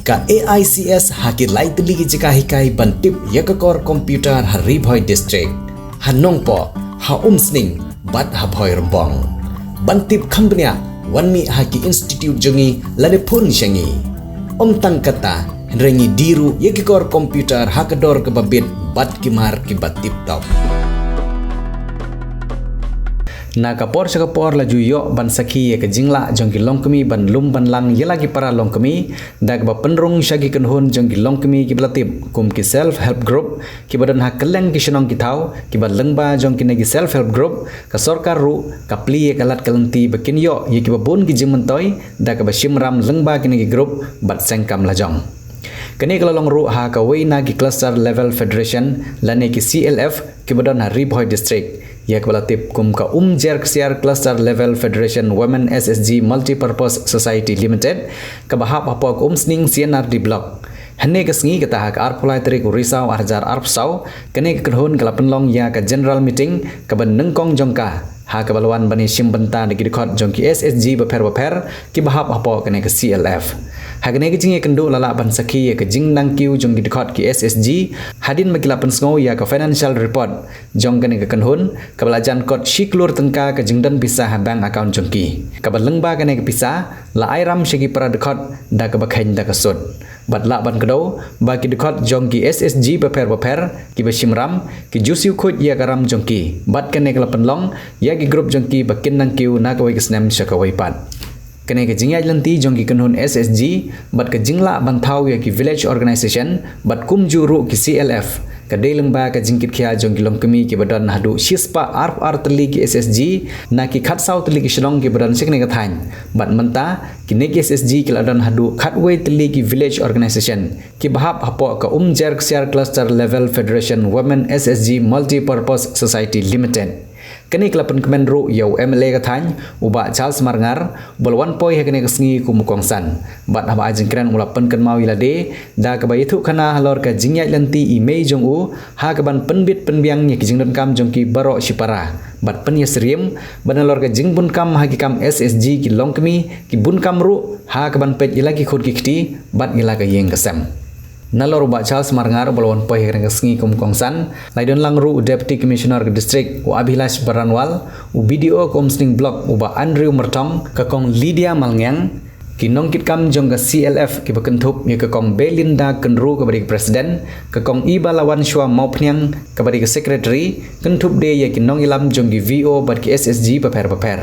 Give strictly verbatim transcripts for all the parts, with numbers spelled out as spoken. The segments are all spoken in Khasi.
Ka A I C S ha ki lai tylli ki jaka hikai ban tip ïa ka kor computer ha Ri Bhoi District, ha Nongpoh, ha Umsning bad ha Bhoirymbong. Ban tip kham bniah, wan mih ha ki institute jong ngi lane phone sha ngi. Ym tang kata, hynrei ngi die ruh ïa ki kor computer ha ka dor kaba bit bad ki mar kiba tip top. Na ka por sha ka por la ju ïoh ban sakhi ïa ka jinglah jong ki longkmie ban lum ban lang ïa la ki para longkmie, da kaba pynrung sha ki kynhun jong ki longkmie kiba la tip kum ki self help group kiba don ha kylleng ki shnong ki thaw. Kiba lyngba jong kine ki self help group, ka sorkar ruh ka plie ïa ka lad ka lynti ba kin ïoh ïa kiba bun ki jingmyntoi da kaba shim ram lyngba kine ki group bad seng kam lajong. Kane ka la long ruh ha kawei na ki cluster level federation lane ki C L F kiba don ha Ri Bhoi District, ïa kaba la tip kum ka Umjer Ksiar Cluster Level Federation Women S S G Multipurpose Society Limited, kaba hap hapoh ka Umsning C N R D Block. Hynne ka sngi, kata ha ka arphew lai tarik u Risaw ar hajar arphew saw, kane ka kynhun ka la pynlong ïa ka general meeting kaba nyngkong jong ka, ha kaba la wan ban ïashim bynta da ki dkhot jong ki S S G bapher bapher kiba hap hapoh kane ka C L F. Ha kane ka jingïakynduh la lah ban sakhi ïa ka jingnang kiew jong ki dkhot ki S S G hadien ba ki la pynsngew ïa ka financial report jong kane ka kynhun, kaba la jan kot shi klur tyngka ka jingdon pisa ha bank account jong ki. Kaba lyngba kane ka pisa la ai ram sha ki para dkhot da kaba kheiñ da ka sut. Bad lah ban kdew ba ki dkhot jong ki S S G bapher bapher kiba shim ram, ki ju siew khuid ïa ka ram jong ki. Bad kane ka la pynlong ïa ki group jong ki ba kin nang kiew na kawei ka snem sha kawei pat. Kane ka jingïaid lynti jong ki kynhun S S G bad ka jinglah ban thaw ïa ki village organization bad kumjuh ruh ki C L F, ka dei lyngba ka jingkitkhia jong ki longkmie kiba don haduh shispah arphew ar tylli ki S S G na ki khatsaw tylli ki shnong kiba don sha kane ka thaiñ. Bad mynta, kine ki S S G ki la don haduh khatwei tylli ki village organization kiba hap hapoh ka Umjer Ksiar Cluster Level Federation Women S S G Multipurpose Society Limited. Kane ka la pynkmen ruh ïa u M L A ka thaiñ, u Bah Charles Marngar, uba la wan poi ha kane ka sngi kum u kongsan. Bad haba ai jingkren, u la pynkynmaw ïa lade da kaba ïathuhkhana halor ka jingïaid lynti i mei jong u, ha kaban pynbit pynbiang ïa ki jingdonkam jong ki baroh shipara bad pynïasyriem, bad nalor ka jingbun kam ha ki kam S S G ki longkmie ki bun kam ruh, ha kaban peit ïa la ki khun ki kti bad ïa la ka ïing ka sem. Nalor u Bah Charles Marngar uba la wan poi ha kane ka sngi kum u kongsan, la ïadon lang ruh u Deputy Commissioner ka District, u Abhilash Baranwal, u B D O ka Umsning Block, u Bah Andrew Myrthong, ka Kong Lydia Malngiang, ki nongkitkam jong ka C L F kiba kynthup ïa ka Kong Belinda Kynru kaba dei ka President, ka Kong Ibalawanshwa Mawphniang kaba dei ka Secretary, kynthup de ïa ki nongïalam jong ki V O bad ki S S G bapher bapher.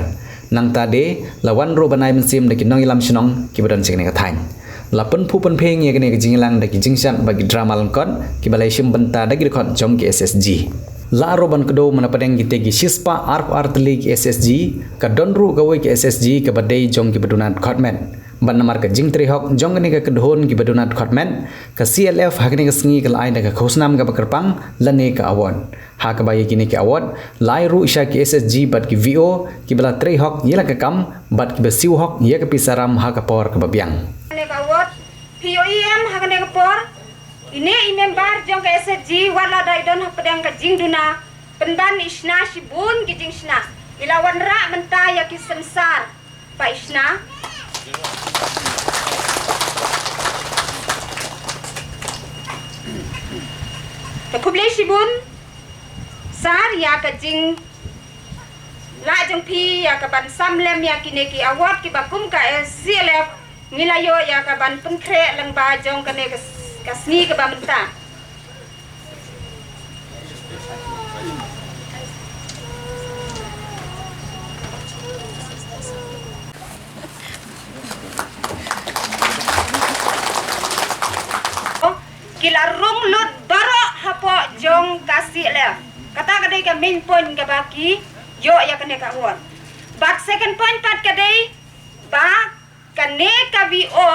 Nangta de, la wan ruh ban ai mynsiem da ki nongïalam shnong kiba don sha kane ka thaiñ. La pynphuh pynphieng ïa kane ka jingïalang da ki jingshad bad ki drama lyngkot kiba la ïashim bynta da ki dkhot jong ki S S G. La ruh ban kdew mynta hapdeng kitei ki shispah arphew ar tylli ki S S G, ka don ruh kawei ka S S G kaba dei jong kiba duna dkhot met. Bad namar ka jingtrei hok jong kane ka kynhun kiba duna dkhot met, ka C L F ha kane ka sngi ka la ai da ka khusnam kaba kyrpang lane ka award. Ha kaba ïa kine ki award la ai ruh sha ki S S G bad ki V O kiba la trei hok ïa la ka kam bad kiba siew hok ïa ka pisa ram ha ka por kaba biang. Kane ka award phi ïohi em ha kane ka por, ine i member jong ka S S G wat la dei don hapdeng ka jingduna pynban i shna shibun ki jingshna, i la wanrah mynta ïa ki synsar ba i shna. Te khublei shibun sar ïa ka jinglah jong phi ïa kaban sam lem ïa kine ki award kiba kum ka C L F ngi la ïoh ïa kaban pynkhreh lyngba jong kane ka, ka sngi kaba mynta. Ki la rung lut baroh hapoh jong ka C L F. Kata ka dei ka main point kaba ki ïoh ïa kane ka award. Bad second point pat ka dei ba kane ka V O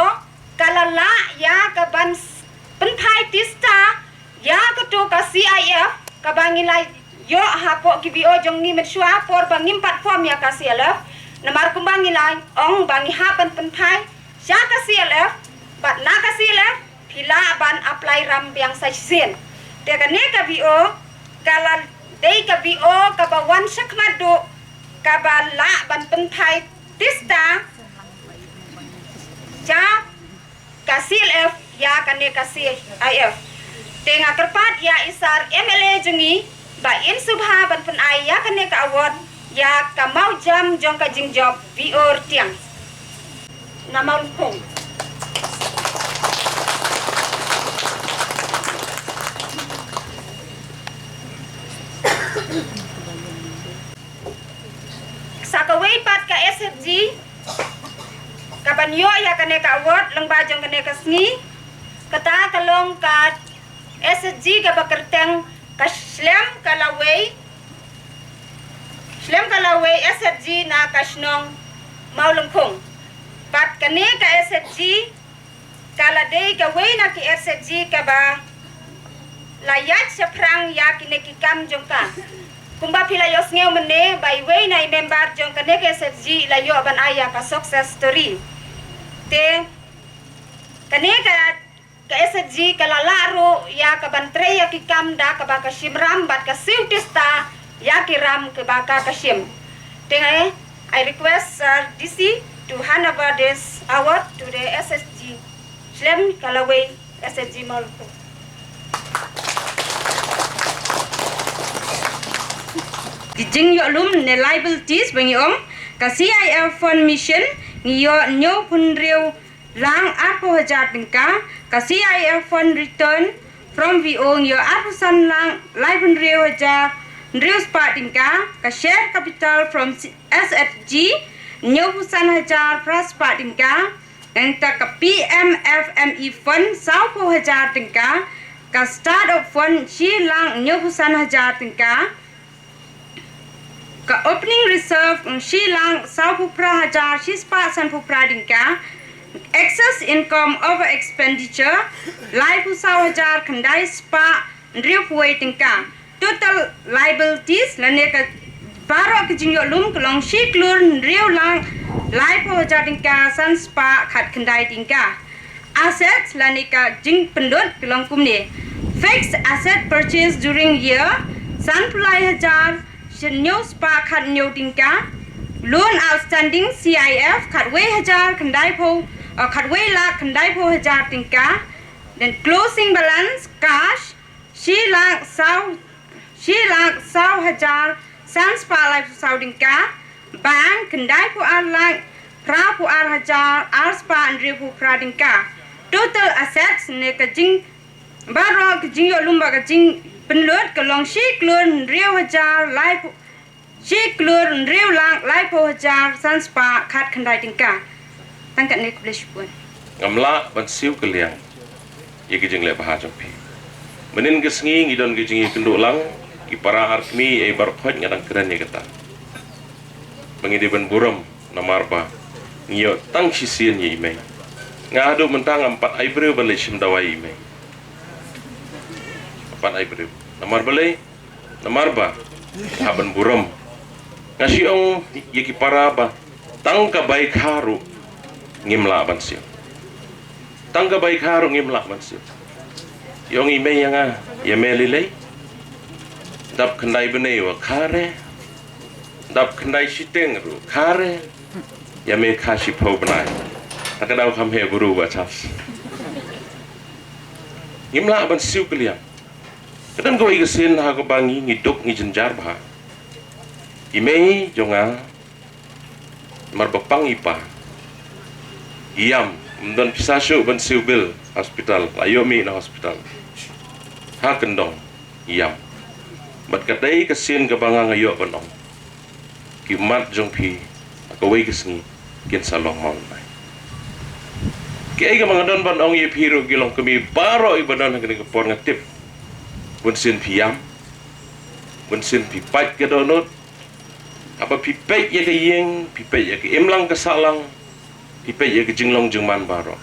ka la lah ïa kaban s-, pynphai tista ïa kato ka C I F kaba ngi la ïoh hapoh ki V O jong ngi mynshuwa por ba ngim pat form ïa ka C L F. Namar kumba ngi la ong ba ngi hap ban pynphai sha ka C L F, bad na ka C L F phi lah ban apply ram biang sa shisien. Te kane ka V O ka la dei ka V O kaba wan shakhmat duh, kaba lah ban pynphai tista sha ka C L F ïa kane ka C I F. Te nga kyrpad ïa i sir M L A jong ngi ba in sngewbha ban pyn-ai ïa kane ka award ïa ka mawjam jong ka jingjop Vior Tiang na Mawlyngkung. Sa kawei pat ka S H G kaban ïoh ïa kane ka award lyngba jong kane ka sngi, kata ka long ka S H G kaba kyrteng ka Shlem ka Lawei, Shlem ka Lawei S H G na ka shnong Mawlyngkung. Bad kane ka S H G ka la dei kawei na ki S H G kaba la ïaid shaphrang ïa kine ki kam jong ka. Kumba phi la ïohsngew mynne ba iwei na i member jong kane ka S H G la ïoh ban ai ïa ka success story. Te kane ka, ka S H G ka la lah ruh ïa kaban trei ïa ki kam da kaba ka shim ram bad ka siew tista ïa ki ram kiba ka ka shim. Te nga, I request Sir D C to hand over this award to the S H G. Shlem ka Lawei S H G Mawlyngkung. Ki jingïoh lum ne liabilities ba ngi ong, ka C I F Fund Mission ngi ïoh hynñiewphew hynriew lang arphew hajar tyngka, ka C I F Fund Return from V O ngi ïoh arphew san lang laiphew hynriew hajar hynriew spah tyngka, ka share capital from C-, S H G hynñiewphew san hajar phra spah tyngka, nangta ka P M F M E Fund sawphew hajar tyngka, ka Startup Fund shi lang hynñiewphew san hajar tyngka, ka Opening Reserve shi lang sawphew phra hajar shi spah sanphew phra tyngka, Excess Income over Expenditure laiphew saw hajar khyndai spah hynriewphew wei tyngka. Total liabilities lane ka baroh ka jingïoh lum ka long shi klur hynriew lang laiphew hajar tyngka san spah khatkhyndai tyngka. Assets lane ka jingpynlut ka long kumne: fixed asset purchase during year sanphew lai hajar hynñiew spah khathynñiew tyngka. Loan outstanding C I F khatwei hajar khyndaiphew, uh, khatwei lak khyndaiphew hajar tyngka. Then closing balance cash shi lak saw, shi lak saw hajar san spah laiphew saw tyngka. Bank khyndaiphew ar lak phraphew ar hajar ar spah hynriewphew phra tyngka. Total assets ne ka jing baroh ka jingïoh lum bad ka jingpynlut ka long shi klur hynriew hajar laiphew, shi klur hynriew lak laiphew hajar san spah khatkhyndai tyngka. Tang katne, khublei shibun. Ngam lah ban siew kylliang ïa ki jingleh bha jong phi. Mynnin ka sngi ngi don ki jingïakynduh lang, ki para ar kmie, ei baroh khoit nga dang kren ïa kata. Ba ngi dei ban burom namar ba ngi ïoh tang shisien ïa i mei. Nga haduh mynta ngam pat ai briew ban leit shim dawai ïa i mei. Ngam pat ai briew. Namar balei? Namar ba nga hap ban burom. Nga shu ong ïa ki para ba tang ka bai kha ruh ngim lah ban siew. Tang ka bai kha ruh ngim lah ban siew. Ïa ong i mei ïa nga, ïa me lei lei. Dap khyndai bnai wa kha re. Dap khyndai shiteng ruh kha re. Ïa me kha shiphew bnai. Ha ka daw kham heh bru ba chas. Ngim lah ban siew kylliang. Ka don kawei ka sien ha kaba ngi, ngi duk ngi jynjar bha. I mei jong nga, namar ba pang i pa, i ïam, ym don pisa shuh ban siew bill hospital, la ïoh mih na hospital. Ha kyndong, i ïam. Bad ka dei ka sien kaba nga nga ïoh ban ong, ki mat jong phi ha kawei ka sngi kin sa long mawlynnai. Kiei kaba nga don ban ong ïa phi ruh ki longkmie baroh iba don ha kane ka por, nga tip bunsien phi ïam, bunsien phi pait ka dohnud. Haba phi peit ïa ka ïing, phi peit ïa ka imlang ka sahlang, phi peit ïa ka jinglong jingman baroh.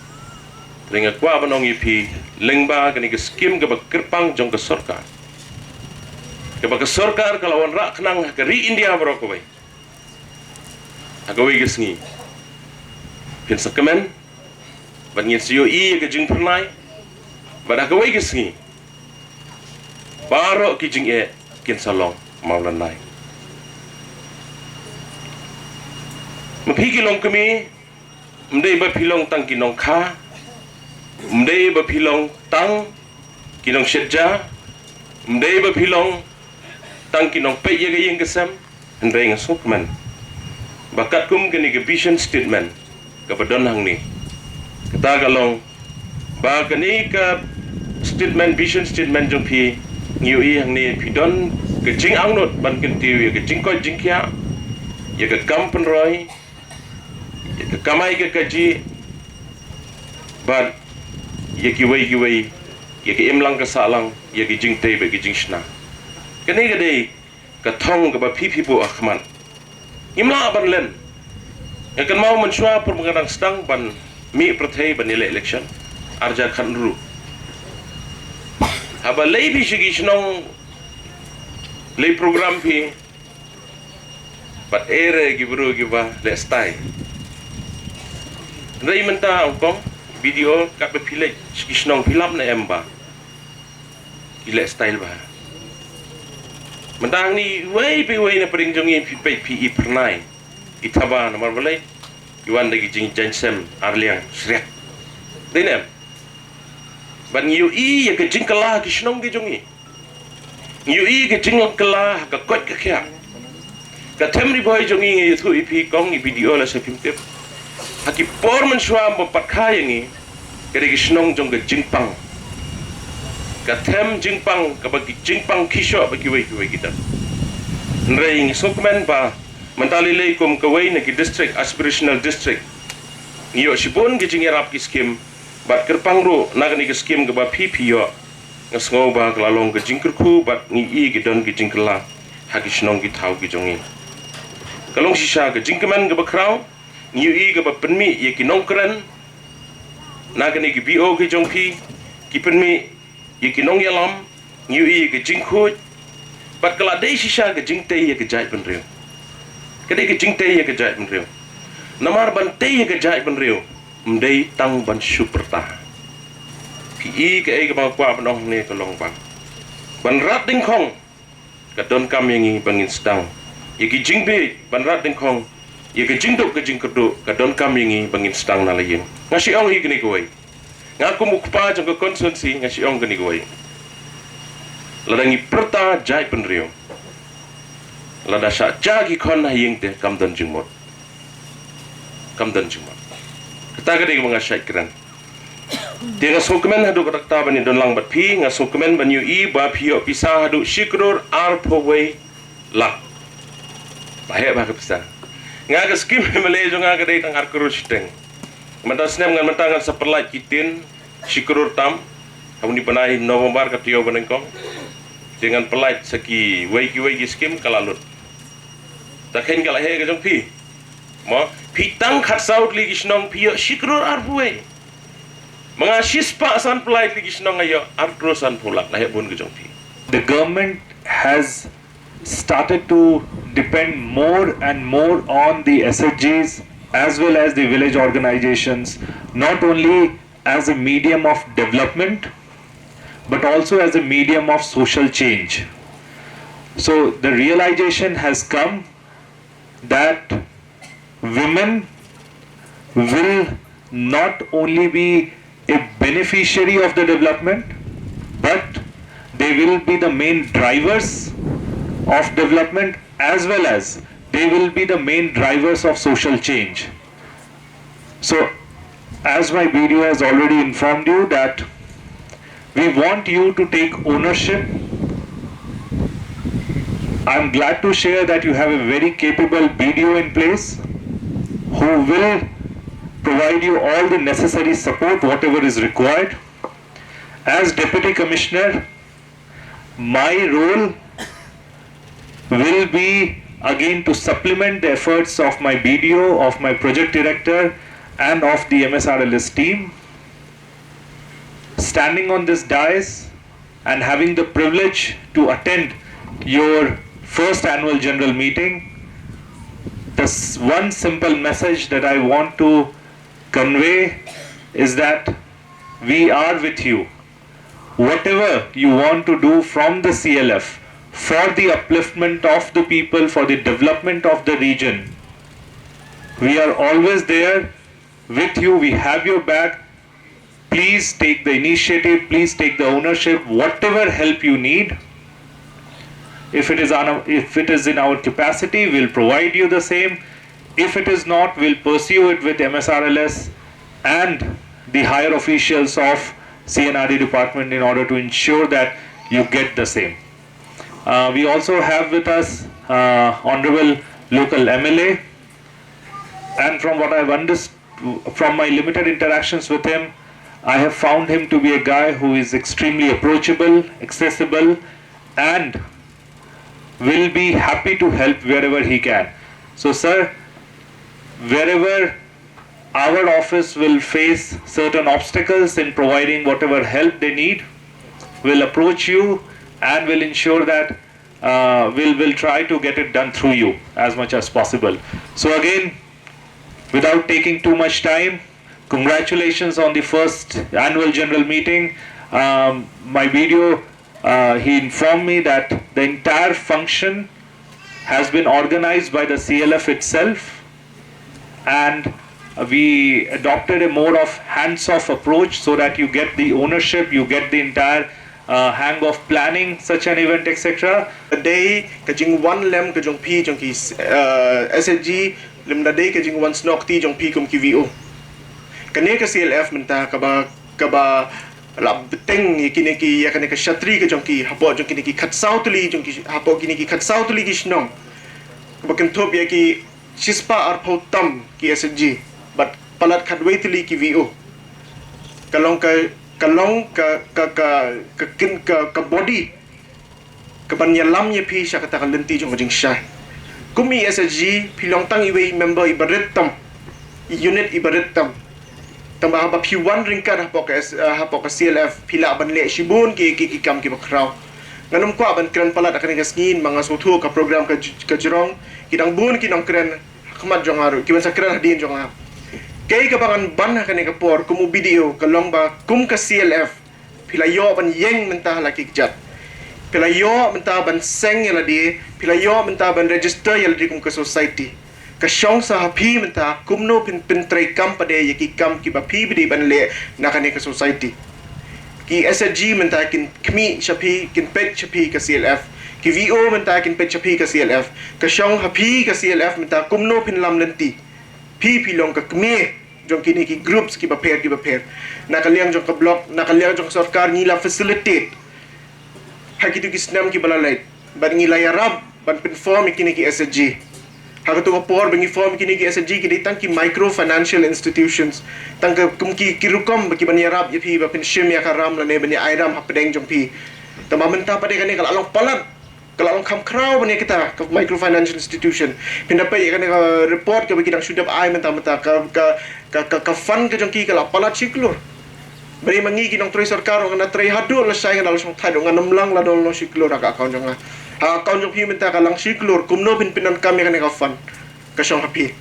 Te nga kwah ban ong ïa phi, lyngba kane ka skim kaba kyrpang jong ka sorkar, kaba ka sorkar ka la wanrah khnang ha ka ri India baroh kawei, ha kawei ka sngi phin sa kmen, bad ngin sa ïohi ïa ka jingphyrnai, bad ha kawei ka sngi baroh ki jingeh kin sa long mawlynnai. Ma phi ki longkmie, ym dei ba phi long tang ki nongkha, Ym dei ba phi long tang ki nongshet ja, ym dei ba phi long tang ki nongpeit ïa ka ïing ka sem, hynrei nga sngewkmen ba katkum kane ka vision statement kaba don hangne, kata ka long ba kane ka statement, vision statement jong phi, ngi ïohi hangne phi don ka jingangnud ban kyntiew ïa ka jingkoit jingkhiah, ïa ka kam pynroi, ïa ka kamai ka kajih, bad ïa kiwei kiwei, ïa ka imlang ka sahlang, ïa ka jingtei bad ka jingshna. Kane ka dei ka thong kaba phi phi buh ha khmat. Ngim lah ban len. Nga kynmaw mynshuwa por ba nga dang sdang ban mih pyrthei ban ïaleh election, ar hajar khatnru, haba leit phi sha ki shnong leit program phi, bad eh re ki briew kiba leh style. Hynrei mynta, ong kong, video katba phi leit sha ki shnong, phi lap ne em ba ki leh style bha? Mynta hangne iwei pa iwei na pdeng jong ngi, phi peit, phi i phyrnai, i thaba, namar balei? Ki wan da ki jingjaiñsem arliang shriat. Dei ne em? Bad ngi ïohi ïa ka jingkylla ha ki shnong ki jong ngi. Ngi ïohi ka jingkylla ha ka koit ka khiah. Ka them Ri Bhoi jong ngi, nga ïathuh ïa phi kong, ïa phi video, lashai phim tip, ha ki por mynshuwa ba pat kha ïa ngi, ka dei ka shnong jong ka jingpang. Ka them jingpang, kaba ki jingpang ki shoh bad kiwei kiwei ki don. Hynrei ngi sngewkmen ba mynta lei lei kum kawei na ki district, aspirational district, ngi ïoh shibun ki jingïarap ki skim, bad kyrpang ruh na kane ka skim kaba phi phi ïoh, nga sngew ba ka la long ka jingkyrkhu bad ngi i ki don ki jingkylla ha ki shnong ki thaw ki jong ngi. Ka long shisha ka jingkmen kaba khraw, ngi ïohi kaba pynmih ïa ki nongkren na kane ki B O ki jong phi, ki pynmih ïa ki nongïalam, ngi ïohi ïa ka jingkhuid, bad ka la dei shisha ka jingtei ïa ka jaitbynriew. Ka dei ka jingtei ïa ka jaitbynriew. Namar ban tei ïa ka jaitbynriew, ym dei tang ban shu pyrta. Phi i kaei kaba nga kwah ban ong hangne ka long ba ban rat dyngkhong, ka donkam ïa ngi ba ngin sdang ïa ki jingbieit, ban rat dyngkhong ïa ka jingduk ka jingkyrduh, ka donkam ïa ngi ba ngin sdang na la ïing. Nga shu ong hi kane kawei. Nga kum u kpa jong ka constituency, nga shu ong kane kawei. Lada ngi pyrta jaitbynriew, lada shah ja ki khon ha ïing te kam don jingmut. Kam don jingmut. Kata ka dei kaba nga shait kren. Te nga sngewkmen haduh katta katta ban ïadon lang bad phi, nga sngewkmen ban ïohi ba phi ïoh pisa haduh shi klur arphew wei lak. Ba heh ba ka pisa. Nga ka skim M L A jong nga ka dei tang ar klur shiteng. Mynta snem ngan, mynta ngan sa pynlait ki tin shi klur tam. Ha une u bnai November ka taïew ba nyngkong. Te ngan pynlait sa kiwei kiwei ki skim ka la lut. Ta kheiñ ka la heh ka jong phi. Mo, phi tang khatsaw tylli ki shnong phi ïoh shi klur arphew wei. Ma nga shispah sanphew lai tylli ki shnong nga ïoh ar klur sanphew lak, la heh bun ka jong phi. The government has started to depend more and more on the S H Gs as well as the village organizations, not only as a medium of development, but also as a medium of social change. So the realization has come that women will not only be a beneficiary of the development, but they will be the main drivers of development, as well as they will be the main drivers of social change. So, as my B D O has already informed you that we want you to take ownership. I'm glad to share that you have a very capable B D O in place who will provide you all the necessary support, whatever is required. As Deputy Commissioner, my role will be again to supplement the efforts of my B D O, of my project director, and of the M S R L S team. Standing on this dais and having the privilege to attend your first annual general meeting, the s- one simple message that I want to convey is that we are with you. Whatever you want to do from the C L F for the upliftment of the people, for the development of the region, we are always there with you. We have your back. Please take the initiative, please take the ownership, whatever help you need. If it is on a, if it is in our capacity, we'll provide you the same. If it is not, we'll pursue it with M S R L S and the higher officials of C and R D department in order to ensure that you get the same. Uh, we also have with us uh, Honorable local M L A, and from what I've understood, from my limited interactions with him, I have found him to be a guy who is extremely approachable, accessible, and will be happy to help wherever he can. So, sir, wherever our office will face certain obstacles in providing whatever help they need, will approach you and will ensure that uh, we'll, we'll try to get it done through you as much as possible. So again, without taking too much time, congratulations on the first annual general meeting. Um, my video, uh, he informed me that the entire function has been organized by the C L F itself, and we adopted a more of hands-off approach so that you get the ownership, you get the entire uh, hang of planning such an event, et cetera. Dei ka jingwan lem ka jong phi jong ki uh, S H G, lem da dei ka jingwan snoh kti jong phi kum ki V O. Kane ka C L F mynta kaba, kaba la bteng ïa kine ki, ïa kane ka shatri ka jong ki hapoh jong kine ki khatsaw tylli jong ki, hapoh kine ki khatsaw tylli ki shnong, kaba kynthup ïa ki shispah arphew tam ki S H G bad palat khatwei tylli ki V O. Ka long ka, ka long ka, ka, ka, ka kin, ka, ka body kaban ïalam ïa phi sha kata ka lynti jong ka jingshai. Kum i S H G, phi long tang iwei i member iba rit tam, i unit iba rit tam. Tangba haba phi wan ryngkat hapoh ka S-, uh, hapoh ka C L F, phi lah ban leh shibun ki, ki, ki kam kiba khraw. Ngan ym kwah ban kren palat ha kane ka sngi, ma nga sngewthuh ka program ka j-, ka jrong, ki dang bun ki nongkren ha khmat jong nga ruh, kiban sa kren hadien jong nga. Kaei kaba ngan ban ha kane ka por kum u B D O, ka long ba kum ka C L F, phi la ïoh ban ïeng mynta ha la ki kjat. Phi la ïoh mynta ban seng ïa lade, phi la ïoh mynta ban register ïa lade kum ka society. Ka shong sa ha phi mynta kumno phin pyntreikam pat ïa ki kam kiba phi ba dei ban leh na kane ka society. Ki S H G mynta kin khmih sha phi, kin peit sha phi ka C L F. Ki V O mynta kin peit sha phi ka C L F. Ka shong ha phi ka C L F mynta kumno phin lam lynti. Phi phi long ka kmie jong kine ki groups kiba pher kiba pher. Na ka liang jong ka block, na ka liang jong ka sorkar ngi la facilitate ha kitu ki snem kiba la leit. Bad ngi la ïarap ban pynform ïa kine ki S H G. Ha katu ka por ba ngi form ïa kine ki S H G ki dei tang ki micro financial institutions. Tang ka kum ki, ki rukom ba kiban ïarap ïa phi ba pynshim ïa ka ram lane ban ïa ai ram hapdeng jong phi. Tangba mynta pat de kane ka la long palat. Ka la long kham khraw ban ïa kita ka micro financial institution. Phin da peit ïa kane ka report kaba ki dang shu dep ai mynta mynta ka, ka, ka, ka, ka fund ka jong ki ka la palat shi klur. Bad ma ngi ki nongtrei sorkar ngan da trei haduh lashai ngan da la shong thait ngan ym lah la don long shi klur ha ka account jong nga. Ha account jong phi mynta ka lang shi klur kumno phin pyndonkam ïa kane ka fund. Ka shong ha phi.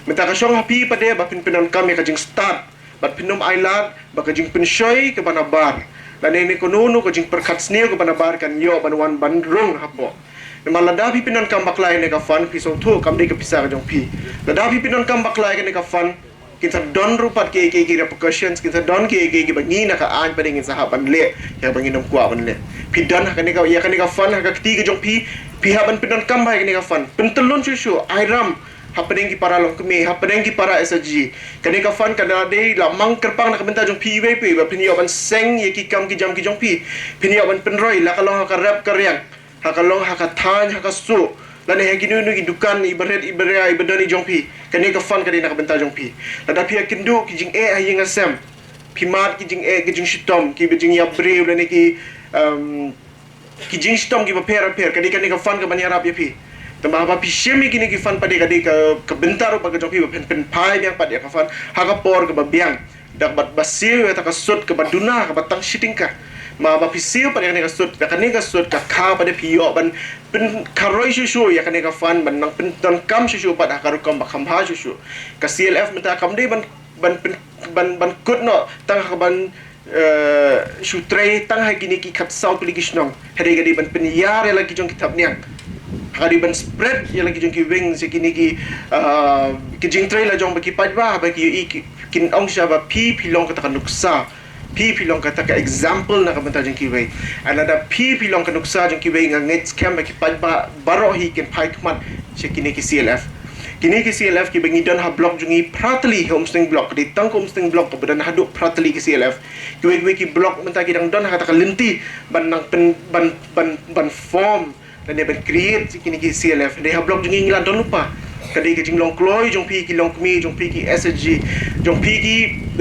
Mynta ka shong ha phi pat de ba phin pyndonkam ïa ka jingstad. Bad phin ym ailad ba ka jingpynshoi kaba nabar lane ne kano kano ka jingpyrkhat sniew kaba nabar kan ïoh ban wan ban rung hapoh. Namar lada phi pyndonkam bakla ïa kane ka fund phi sngewthuh kam dei ka pisa ka jong phi. Lada phi pyndonkam bakla ïa kane ka fund kin sa don ruh pat ki, ki, ki repercussions, kin sa don ki, ki, kiba ngi na ka aiñ pat de ngin sa hap ban leh ïa ba ngin ym kwah ban leh. Phi don ha kane ka, ïa kane ka fund ha ka kti ka jong phi, phi hap ban pyndonkam bha ïa kane ka fund. Pyntyllun shuh shuh, ai ram hapdeng ki para longkmie, hapdeng ki para S H G. Kane ka fund ka la dei la mang kyrpang na ka bynta jong phi iwei pa iwei, phin ïoh ban seng ïa ki kam ki jam ki jong phi. Phin ïoh ban pynroi la ka long ha ka rep ka riang, ha ka long ha ka thaiñ, ha ka suh, lane ha kino kino ki dukan iba rit iba ria iba don i jong phi. Kane ka fund ka dei na ka bynta jong phi. Lada phi ïakynduh ki jingeh ha ïing ha sem, phi mad ki jingeh ki jingshitom kiba jingïap briew lane ki, um, ki jingshitom kiba pher pher, ka dei kane ka fund kaban ïarap ïa phi. Tangba haba phi shim ïa kine ki fund pat de ka dei ka, ka bynta ruh pat ka jong phi ba phin pynphai biang pat ïa ka fund ha ka por kaba biang. Da kaba siew ïa kata ka sut kaba duna kaba tang shi tyngka. Ma haba phi siew pat ïa kane ka sut, ïa kane ka sut ka kha pat de phi ïoh ban pynkharoi shuh shuh ïa kane ka fund ban nang pyndonkam shuh shuh pat ha ka rukom ba kham bha shuh shuh. Ka C L F mynta kam dei ban, ban pyn-, ban, ban kut noh tang ha kaban eh, shu trei tang ha kine ki khatsaw tylli ki shnong. Hynrei ka dei ban pynïar ïa la ki jong ki thapniang. Ka dei ban spread ïa la ki jong ki wings ïa kine ki, eh, ki jingtrei la jong ba ki paidbah ba ki ïohi ki, kin ong sha ba phi phi long kata ka nuksa. Phi phi long kata ka example na ka bynta jong kiwei. Lada phi phi long ka nuksa jong kiwei, nga ngeit skhem ba ki paidbah baroh hi kin phai khmat sha kine ki C L F. Kine ki C L F kiba ngi don ha block jong ngi, Phrathali, ha Umsning block, ka dei tang ka Umsning block kaba don haduh Phrathali ki C L F. Kiwei kiwei ki block mynta ki dang don ha kata ka lynti ban nang pyn, ban, ban, ban form lane ban create kine ki C L F. Dei ha block jong ngi ngi la don lypa. Ka dei ka jinglong kloi jong phi ki longkmie, jong phi ki S H G, jong phi ki,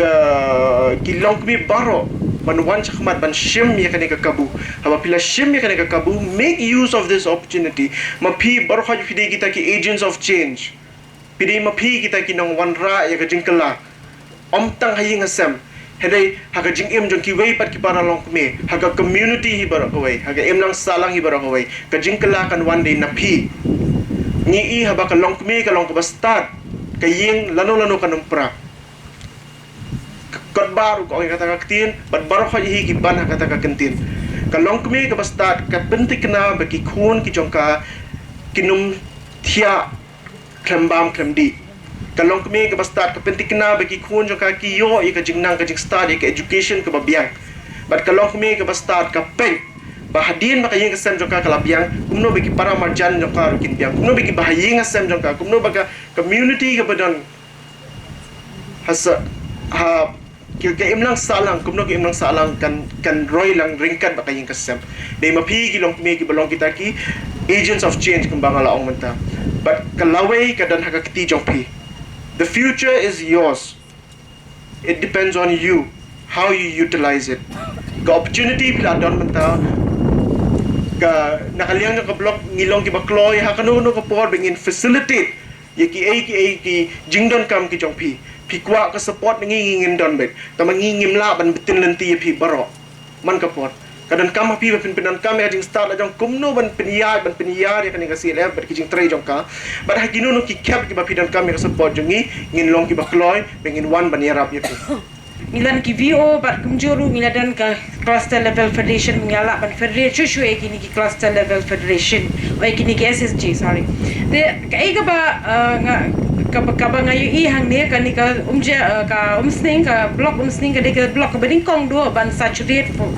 uh, ki longkmie baroh ban wan shakhmat ban shim ïa kane ka kabu. Haba phi la shim ïa kane ka kabu, make use of this opportunity. Ma phi baroh, phi dei kita ki agents of change. Phi dei ma phi kita ki nongwanrah ïa ka jingkylla. Ym tang ha ïing ha sem, hynrei ha ka jingim jong kiwei pat ki para longkmie, ha ka community hi baroh kawei, ha ka imlang sahlang hi baroh kawei. Ka jingkylla kan wan dei na phi. Ngi i haba ka longkmie ka long kaba stad, ka ïing lano lano kan ym pra. Ka kot baroh ka ong ïa kata ka ktien, bad baroh hi ki ban ha kata ka ktien. Ka longkmie kaba stad ka pyntikna ba ki khun ki jong ka kin ym thiah khlem bam khlem dih. Ka longkmie kaba stad ka pyntikna ba ki khun jong ka ki ïoh ïa ka jingnang ka jingstad, ïa ka education kaba biang. Bad ka longkmie kaba stad ka peit ba hadien ba ka ïing ka sem jong ka ka la biang, kumno ba ki para marjan jong ka ruh kin biang, kumno ba ki ba ha ïing ha sem jong ka, kumno ba ka community kaba don ha sa, ha ka, ka imlang sahlang, kumno ka imlang sahlang kan, kan roi lang ryngkat bad ka ïing ka sem. Dei ma phi ki longkmie kiba long kita ki agents of change kumba nga la ong mynta. Bad ka lawei ka don ha ka kti jong phi. The future is yours. It depends on you, how you utilize it. Ka opportunity phi la don mynta, ka, na ka liang jong ka block ngi long kiba kloi ha kano kano ka por ba ngin facilitate ïa kiei kiei ki jingdonkam ki jong phi. Phi kwah ka support na ngi, ngi ngin don beit. Tangba ngi ngim lah ban btin lynti ïa phi baroh man ka por. Ka donkam ha phi ba phin pyndonkam ïa ka jingstad la jong kumno ban pynïaid, ban pynïar ïa kane ka C L F bad ki jingtrei jong ka. Bad ha kino kino ki khep kiba phi donkam ïa ka support jong ngi, ngin long kiba kloi ba ngin wan ban ïarap ïa phi. Ngi don ki V O bad kumjuh ruh ngi la don ka cluster level federation, ngi la lah ban federate shuh shuh ïa kine ki cluster level federation, ïa kine ki S S G, sorry. Te kaei kaba, uh, nga, kaba, kaba nga ïohi hangne, kane ka Umje, uh, ka Umsning, ka block Umsning ka dei ka block kaba nyngkong duh ban saturate fo-,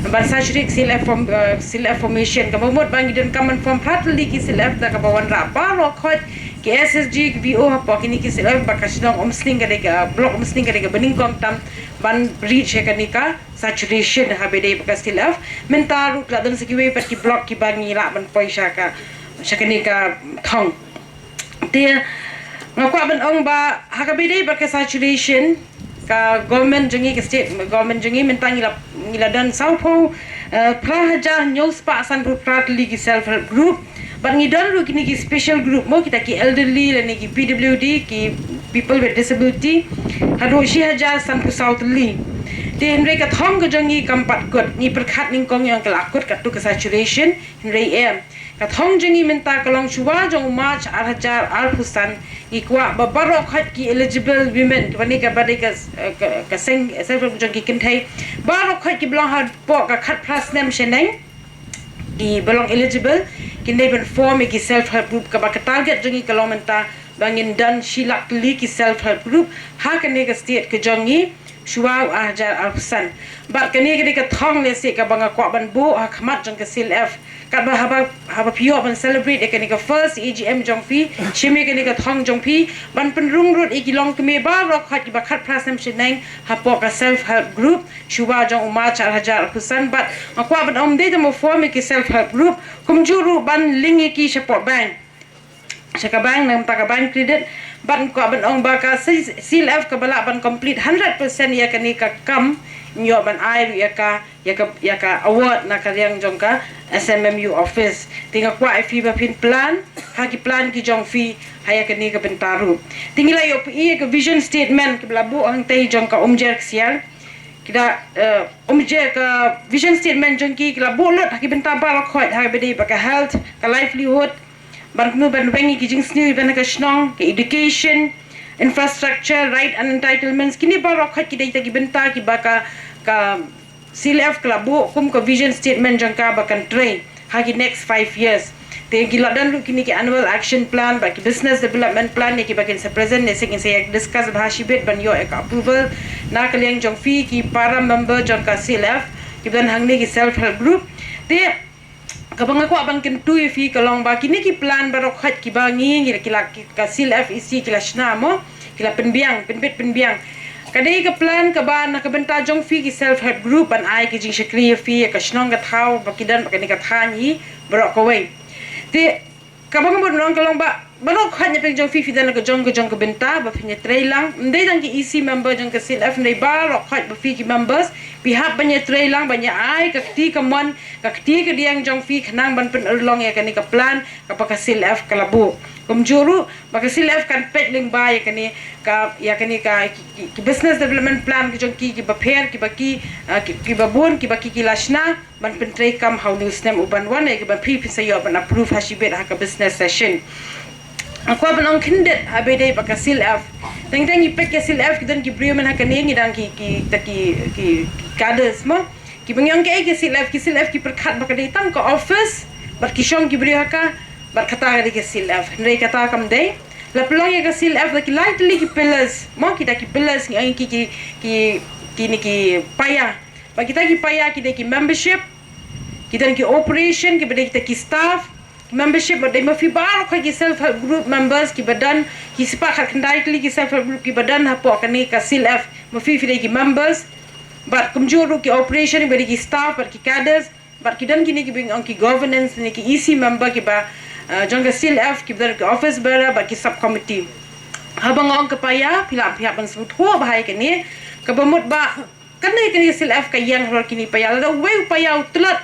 ban saturate C L F form, uh, C L F formation. Kaba mut ba ngi donkam ban form Phrathali ki C L F da kaba wanrah baroh khoit ki S S G, ki V O hapoh kine ki C L F, ba ka shnong Umsning ka dei ka, block Umsning ka dei kaba nyngkong tam ban reach ïa kane ka saturation ha ba dei bad ka C L F. Mynta ruh la don sa kiwei pat ki block kiba ngi lah ban poi sha ka, sha kane ka thong. Te nga kwah ban ong ba ha kaba dei bad ka saturation, ka government jong ngi, ka state government jong ngi mynta ngi la, ngi la don sawphew, eh, phra hajar hynñiew spah sanphew phra tylli ki self help group. Bad ngi don ruh kine ki special group mo, kita ki elderly lane ki P W D, ki people with disability, haduh shi hajar sanphew saw tylli. Te hynrei ka thong ka jong ngi kam pat kut, ngi pyrkhat nyngkong ïa ka la kut katto ka saturation, hynrei em. Ka thong jong ngi mynta ka long shuwa jong u March ar hajar arphew san, ngi kwah ba baroh khoit ki eligible women, kaba ne kaba dei ka, ka, ka seng self help jong ki kynthei, baroh khoit kiba long hapoh ka khatphra snem shaneng, kiba long eligible, kin dei ban form ïa ki self help group. Kaba ka target jong ngi ka long mynta ba ngin don shi lak tylli ki self help group ha kane ka state ka jong ngi shuwa u ar hajar arphew san. Bad kane ka dei ka thong lehse kaba nga kwah ban buh ha khmat jong ka C L F. Katba haba, haba phi ïoh ban celebrate ïa kane ka first A G M jong phi, shim ïa kane ka thong jong phi ban pynrung ruh ïa ki longkmie baroh khoit kiba khatphra snem shaneng hapoh ka self help group shuwa jong u March ar hajar arphew san. Bad nga kwah ban ong, ym dei tang ban form ïa ki self help group, kumjuh ruh ban link ïa ki shapoh bank, sha ka bank, na ka bynta ka bank credit. Bad nga kwah ban ong ba ka C-, C L F kaba lah ban complete hundred percent ïa kane ka kam, ngi ïoh ban ai ruh ïa ka, ïa ka, ïa ka award na ka liang jong ka S M M U office. Te nga kwah ïa phi ba phin plan ha ki plan ki jong phi ha ïa kane ka bynta ruh. Te ngi la ïoh pyni ïa ka vision statement kaba la buh hangtei jong ka Umjer Ksiar. Ki da, eh, Umjer, ka vision statement jong ki, ki la buh lut ha ki bynta baroh khoit, ha kaba dei bad ka health, ka livelihood, ban kumno ban weng ïa ki jingsniew ban ha ka shnong, ka education, infrastructure, right and entitlements. Kine baroh khoit ki dei kita ki bynta kiba ka, ka C L F ka la buh kum ka vision statement jong ka ba kan trei ha ki next five years. Te ki la don ruh kine ki annual action plan bad ki business development plan ïa kiba kin sa present, ne shisien ngin sa ïa discuss bha shibit ban ïoh ïa ka approval na ka liang jong phi ki para member jong ka C L F kiba don hangne, ki self help group. Te kaba nga kwah ban kyntu ïa phi ka long ba kine ki plan baroh khoit kiba ngi, ngi ki la, ki, ka C L F E C ki la shna mo, ki la pynbiang, pynbit pynbiang. Ka dei ka plan kaba na ka bynta jong phi ki self help group ban ai ki jingshakri ïa phi ïa ka shnong ka thaw ba ki don bad kane ka thaiñ hi baroh kawei. Te kaba nga mut ban ong ka long ba baroh khoit na pdeng jong phi, phi don la ka jong ka jong ka bynta ba phin ïatreilang. Ym dei tang ki E C member jong ka C L F, ym dei, baroh khoit ba phi ki members phi hap ban ïatreilang, ban ïa ai ka kti kamon, ka kti kadiang jong phi khnang ban pynurlong ïa kane ka plan kaba ka C L F ka la buh. Kumjuh ruh ba ka C L F kan peit lyngba ïa kane ka, ïa kane ka ki, ki, ki business development plan ki jong ki, kiba pher, kiba ki, ah, ki, kiba bun, kiba ki, ki la shna ban pyntreikam ha une u snem uban wan, ïa kiba phi, phin sa ïoh ban approve ha shibit ha ka business session. Nga kwah ban ong khyndiat ha ba ïadei bad ka C L F. Teng teng ngi peit ka C L F, ki don ki briew mynta ha kane, ngi dang ki, ki, ta ki, ki, ki cadres mo. Kiba ngi ong kaei ka C L F, ki C L F ki pyrkhat ba ka dei tang ka office bad ki shong ki briew ha ka, bad kata ka dei ka C L F. Hynrei kata kam dei. La pynlong ïa ka C L F da ki lai tylli ki pillars mo, kita ki pillars ngi ong ki, ki, ki, kine ki paia. Bad kita ki paia ki dei ki membership, ki don ki operation, kiba dei kita ki staff. Ki membership, bad dei ma phi baroh khoit ki self help group members kiba don, ki spah khatkhyndai tylli ki self help group kiba don hapoh kane ka C L F, ma phi, phi dei ki members. Bad kumjuh ruh ki operation, kiba dei ki staff bad ki cadres. Bad ki don kine kiba ngi ong ki governance, ne ki E C member kiba, ah, jong ka C L F, kiba don ki office bearer bad ki sub committee. Haba nga ong ka paia, phi lah, phi hap ban sngewthuh bha ïa kane, kaba mut ba kane, kane ka C L F ka ïeng halor kine ki paia. Lada uwei u paia u tlot,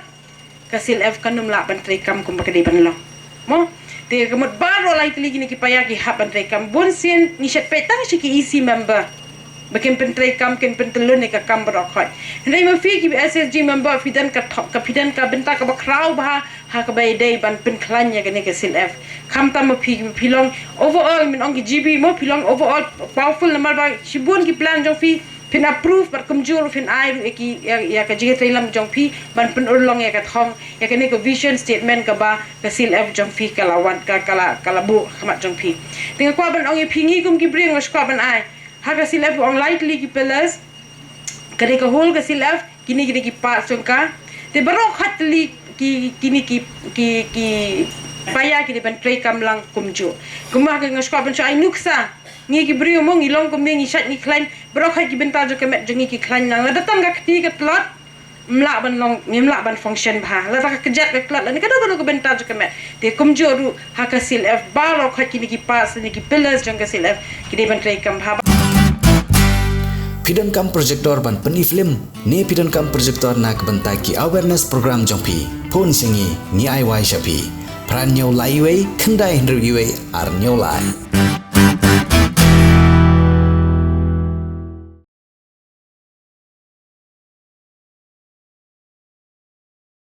ka C L F kan ym lah ban treikam kumba ka dei ban long mo. Te ka mut baroh lai tylli kine ki paia ki hap ban treikam. Bun sien ngi shet peit tang sha ki E C member ba kin pyntreikam, kin pyntyllun ïa ka kam baroh khoit. Hynrei ma phi ki S H G member, phi don ka thok, ka, phi don ka bynta kaba khraw bha ha kaba ïadei ban pynkhlaiñ ïa kane ka C L F. Khamtam ma phi, phi long overall, ngin ong ki G B mo, phi long overall powerful namar ba shibun ki plan jong phi phin approve bad kumjuh ruh phin ai ruh ïa ki, ïa, ïa ka jingïatreilang jong phi ban pynurlong ïa ka thong, ïa kane ka vision statement kaba ka C L F jong phi ka la wan, ka, ka la, ka la buh ha khmat jong phi. Te nga kwah ban ong ïa phi, ngi kum ki briew nga shu kwah ban ai ha ka C L F, ong lai tylli ki pillars. Ka dei ka whole ka C L F, kine ki dei ki parts jong ka. Te baroh khoit tylli ki, kine ki, ki, ki paia ki dei ban treikam lang kumjuh. Kumba ka nga shu kwah ban shu ai nuksa, ngi ki briew mo, ngi long kumne, ngi shait, ngi khlaiñ, baroh khoit ki bynta jong ka met jong ngi ki khlaiñ lang. Lada tang ka kti ka tlot, ym lah ban long, ngim lah ban function bha. Lada ka kjat ka tlot, lane kano kano ka bynta jong ka met. Te kumjuh ruh ha ka C L F baroh khoit kine ki parts, kine ki pillars jong ka C L F ki dei ban treikam bha. Phi donkam projector ban pyni film, ne phi donkam projector na ka bynta ki awareness program jong phi? Phone sha ngi, ngi ai wai sha phi. Phra hynñiew lai wei, khyndai hynriew wei, ar hynñiew lai.